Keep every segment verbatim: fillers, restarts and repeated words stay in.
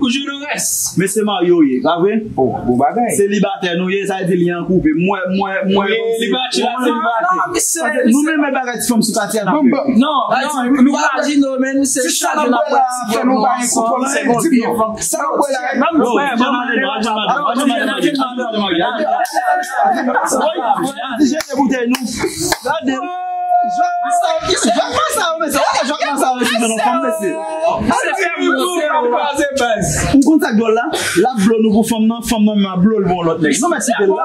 Ou Juno rès. Mesye marye w ye, pa vre? Oh, bon bagay. Selibatè nou ye, sa vle di lyen an koupe. Mwen, mwen, mwen. Wi, li pati la, selibatè. Nou menm bagay ti fanm sou katye a n ap fè. Non, non, nou pa di nou, men se chak jou n ap wè ti fanm nou ansanm. Sa w wè la? Jete boutèy nou. Gade. Jòk sa, jòk sa, mesye. Jòk sa, mesye, jòk sa, mesye. Ou konn sa k dwòl la? L ap blo nou pou fanm nan, fanm nan menm ap blo l pou yon lòt nèg. Non, mèt kite l la.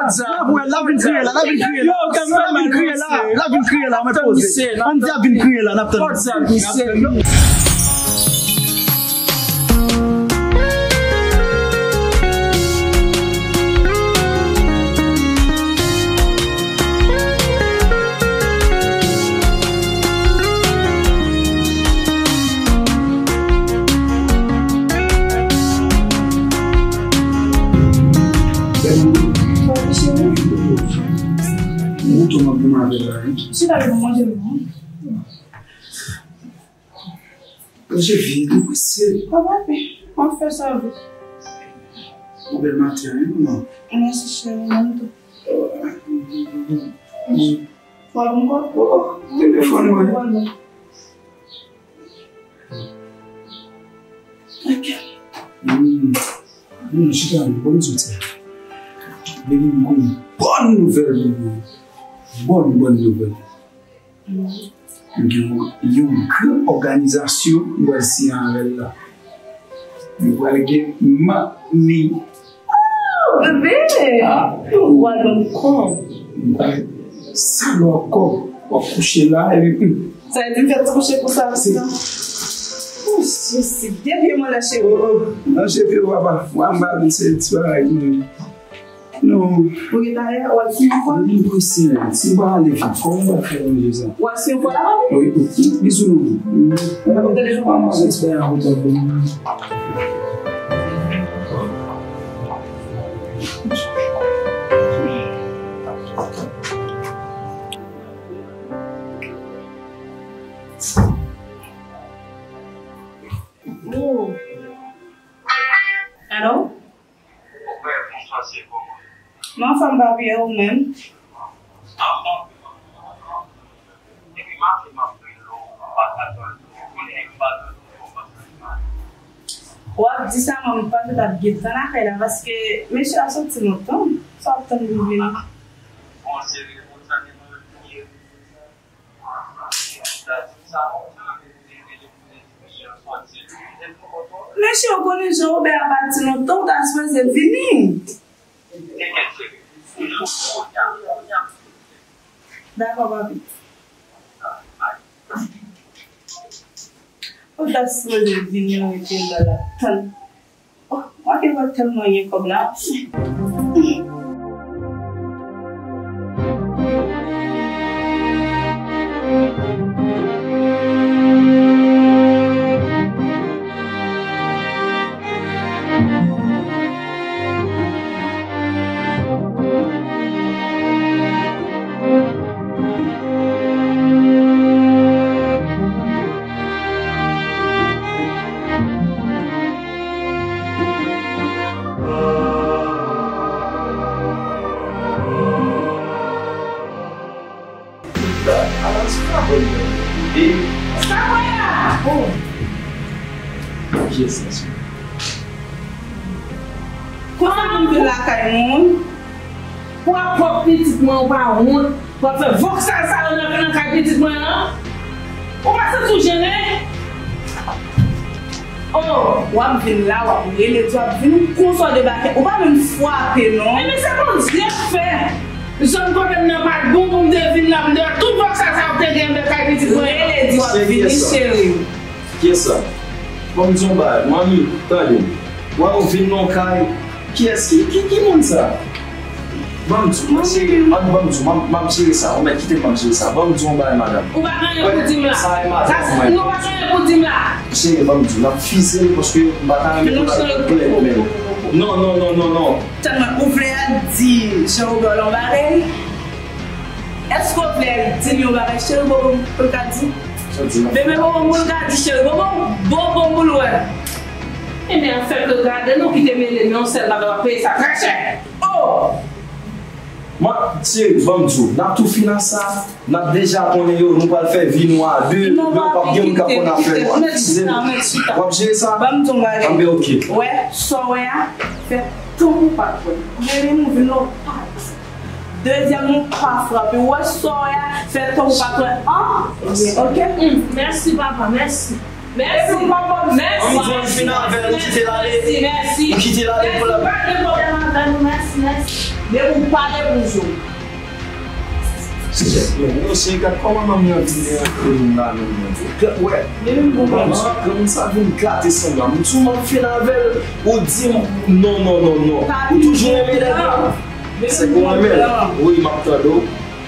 L ap vin kriye la, l ap vin kriye la. L ap vin kriye la, l ap vin kriye la, mwen poze. Ann di ap vin kriye la, n ap tann. Mwen tou m ap goumen avè l la, wi. Chita, manje, non. Manje vit, ou prese. Papa, m ap fè sa vit. Ou bèl maten, wi, manman. Mèsi, cheri, mwen tou. Papa, m konn. Oh, oh, telefòn mwen. Ok. Hmm. Hmm, chita, bon, m soti. Baby, m gen yon bòn nouvèl pou ou. Bòn, bòn nouvèl. M gen yon, yon gran òganizasyon m pral siyen avè l la. Yo pral gen manmi. Oh, bebe! Ah. Ou pral ban m kòb. M pral salò kòb. W ap kouche la, epi, hmm. Sa vle di m fè ti kouche pou sa, non? Oh, sousi. Depi mwen nan cheri. Oh, oh. Nan cheve, papa. W a m ba se ti bagay, non. Non. Ou gen dayè, w al siyen yon fwa? M prese, si m pa ale vit, kòman m pral fè manje sa? W al siyen yon fwa la, papi? Wi, wi, wi, bizou, non. Mwen pa konn telefòn. Mwen pa konn telefòn. Oh. Alo? Mwen anfòm, papi, e ou menm? W ap di sa, mwen pa t ap gentan lakay la, paske mesye a soti lontan. Sa w ap tann pou l vini? Mesye, ou konnen jan Obè a pati lontan, ou ta sipoze vini. Dakò, papi. Ou ta sipoze vini, ou rete la, la tann. Oh, mwen te wè tèlman gen kòb la. Sa kwè a! Oh! Kiyès sa, sou? M vin lakay moun. Pou ap pwòp pitit mwen, ou pa wont. Pou ap fè vòksal sa yo nan, nan kay pitit mwen an. Ou pa santi w jennen? Oh, w ap vin la, w ap rele, w ap vin, ou konsa w debake. Ou pa menm frape, non. Ebyen, se Bondye k fè. Zòn kote m nan pa t bon pou m te vin la, m te wè tout vòksal sa yo te gen anba kay pitit mwen. Rele, di w ap vini, cheri. Kiyès sa? Ban m di yon bagay, manmi, tande m. Wè, ou vin nan kay. Kiyès? Ki, ki, ki moun sa? Ban m di w, cheri, ann ban m di w, m ap, m ap jere sa. Ou mèt kite m, m ap jere sa. Ban m di w yon bagay, madanm. Ou pa gen anyen pou di m la. Sa e madanm mwen. Non, ou pa gen anyen pou di m la. Cheri, ban m di w, n ap fize l paske m pa ta renmen pou l al plent menm. Non, non, non, non, non. Tèlman ou vle al di Jean Robert yon bagay? Èske w vle al di l yon bagay, cheri, bonbon, pou l ka di? Bebe bonbon pou l ka di, cheri, bonbon, bonbon pou l wè. Ebyen, fè ke gade nou kite mele nan yon sèl bagay, w ap peye sa trè chè. Oh! Mwen, cheri, ban m di w, n ap tou fin ak sa, n ap deja konnen yo, nou pral fè vi nou a de, men w p ap gen moun k ap konn afè nou. Ann fize l. W ap jere sa? Ban m di w yon bagay. Anben, oke. Wè, sa w wè a, fè tankou w pa t wè. Bebe, nou vin lòt pa. Dezyèm ou pa frape. Ou wè sa w wè a, fè tankou w pa t wè. Ah, oke. Mm, mèsi, papa, mèsi. Mèsi. Mèsi. Ann, ann fin avè l, ou kite l ale. Mèsi, mèsi. Ou kite l ale pou l. Mèsi, pa gen pwoblèm avè nou, mèsi, mèsi. Men ou pale pou jwe. Men, men, cheri, gad kòman manmi an vin deranj moun la menm, mwen di. Gad, wè. Manman, granmoun sa vin gate sanblab. M di w m ap fin avè l, ou di m, non, non, non, non. Ou toujou renmen nèg la. Se pou mwen menm. Wi, m ap tande w.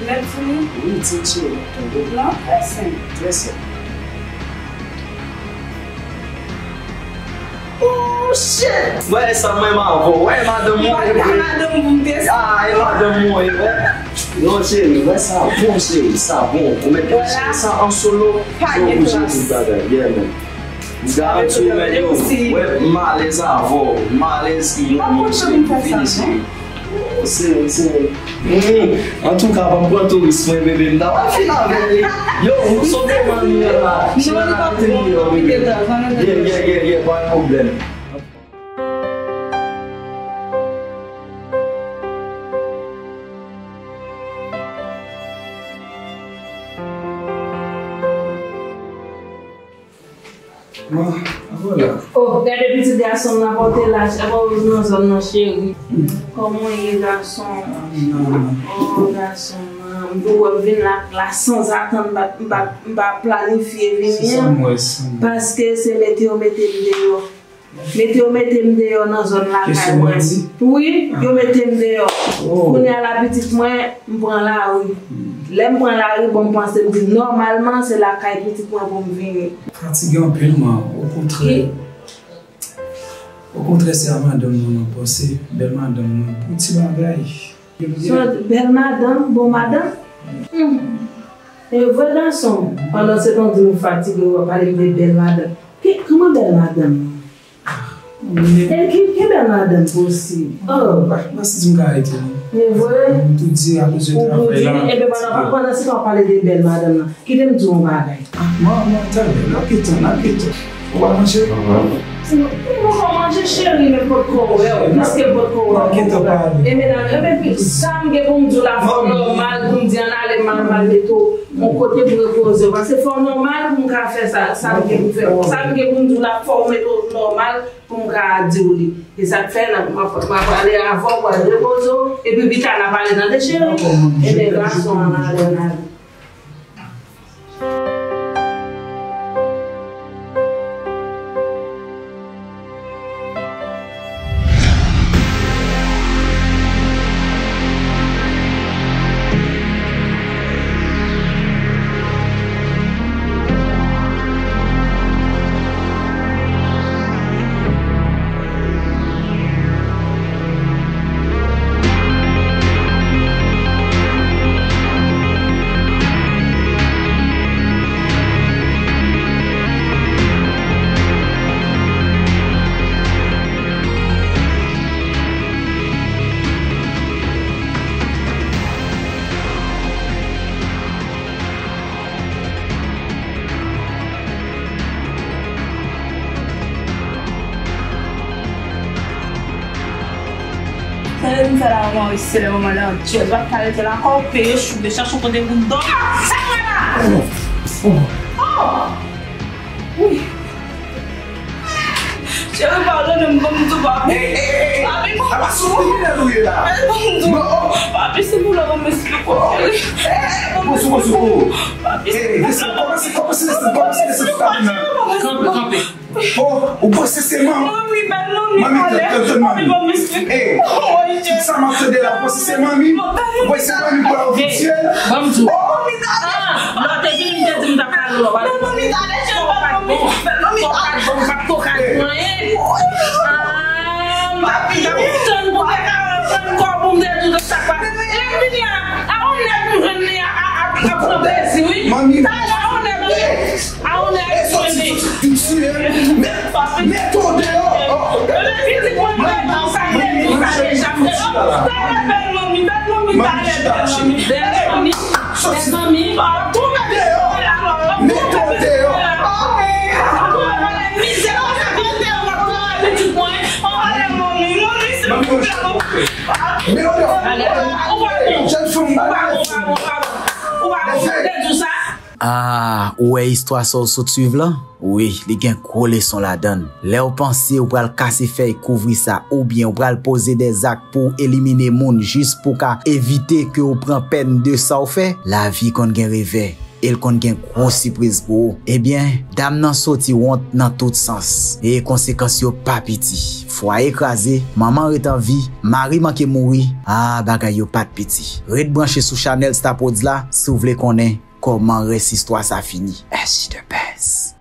Lè fini? Wi, di m cheri, m ap tande w. Non, trè senp. Trè senp. Oh, shit! Wè sa m renmen avè w. Wè madanm mwen. Wè madanm mwen. Ah, e madanm mwen, wè. Non, cheri, wè sa bon, cheri, sa bon. Ou mèt gade cheri sa an solo. Pa gen plas. Bagay, yeah, man. M garanti w, men yo, wè, m alèz avè w, m alèz, m, m, m, cheri, fini, cheri. Se, se, mm. Antouka, ban m pran touris mwen, bebe, m ta pral fin avè li. Yo, ou sove manmi an la. Cheri, la kote m ye, bebe. Yeah, yeah, yeah, yeah, pa gen pwoblèm. Bon, apa w la? Oh, gade pitit gason m nan pote la, apa w nan zòn nan, cheri? Kòman w ye, gason? Oh, gason m nan, m tou wè m vin la, la sanzatann, m pa, m pa, m pa planifye vini an. Paske se mete yo mete m deyò. Mete yo mete m deyò nan zòn lakay mwen. Wi, yo mete m deyò. Kounye a la pitit mwen, m pran lari. Lè m pran lari, bon, m panse m di nòmalman se lakay pitit mwen pou m vini. Fatige anpil, man. Okontrè. Okontrè, se a madanm mwen mwen panse. Bèl madanm mwen. Pou ti bagay. Bèl madanm, bon madanm. Hmm. E vre, gason, pandan se tan w di nou fatige, w ap pale m de bèl madanm. Ki, kòman bèl madanm nan? E ki, ki bèl madanm posib? Oh. Mwen santi m ka rete, non. E vre? M tou di akoz de travay la. Ou tou di, ebyen, pandan, pandan se tan w ap pale de bèl madanm nan, kite m di w yon bagay. Ah, mwen, mwen, tande, n ap gentan, n ap gentan. Ou pa manje? Ou poko manje, cheri, men potko wè w. Piske potko wè w. E medam, e men, sa m gen pou m di w la, fò w nòmal pou m di ann ale, m al, m al mete w yon kote pou repoze w. Paske fò w nòmal pou m ka fè sa, sa m gen pou fè. Sa m gen pou m di w la, fò w mete w nòmal pou m ka di w li. E sa k fè, m ap, m ap ale avè w, w al repoze w, epi pita n ap ale, tande, cheri? Ebyen, gason an ale, ann ale. Sa la, manman, se lè manman la, Djèl pa ka rete la, kò w peye, chou de chache kote pou dòmi. Sa mwen la! Oh! Wi! Cheri, padone m, ban m di w, papi. Hey, hey, hey, hey. Papi, ban m di w. Apa sou kriminèl ou ye la? Ban m di w. Non. Papi, se pou lè w esplike w, cheri. Hey, hey, hey, bon, sou, bon, sou. Papi, hey, desann, kòmanse, kòmanse desann, kòmanse desann sou tabli nan. Kanpe, kanpe. Oh, ou panse se manmi? Manmi, bèl manmi, manmi, tann, tann, manmi. Papi, ban m esplike w. Hey, tout sa m ap tande la, ou panse se manmi? Ou panse se manmi pou la ofisyèl? Ban m di w. Oh, manmi, talè. Ah, lè w te vini, m te di m t ap pale w, w ap pale. Bèl manmi, talè, cheri, bèl manmi. Bèl manmi, talè. Kòk pa t bon, m p ap kòk pa t bon anyen. Ah, m t ap, m t ap tann pou te ka pran kò pou m te di w sa k pase. E vini a, a on nèg m jwenn li a, a, a, ap pran plezi, wi. Manmi. Talè, a on nèg m jwenn. A on nèg m jwenn li. Mèt, mèt ou deyò. Talè, bèl manmi, bèl manmi, talè, bèl manmi. Bèl manmi. Soti. Bèl manmi. Deyò. Mete w deyò. Mizè. Mete w deyò. Mete w deyò. Jèn fanm. Ah, ou wè istwa sa w sot swiv lan? Wi, li gen gwo leson ladan l. Lè w panse ou pral kase fèy kouvri sa, oubyen ou pral poze dèzak pou w elimine moun jis pou w ka evite ke w pran pèn de sa w fè, lavi konn gen revè, e l konn gen gwo sipriz pou ou. Ebyen, dam nan soti wont nan tout sans, e konsekans yo pa piti. Fwaye kraze, manman ret an vi, mari manke mouri, a, bagay yo pa t piti. Ret branche sou chanèl Star Prodz la si w vle konnen kòman rès istwa sa fini. S J the best.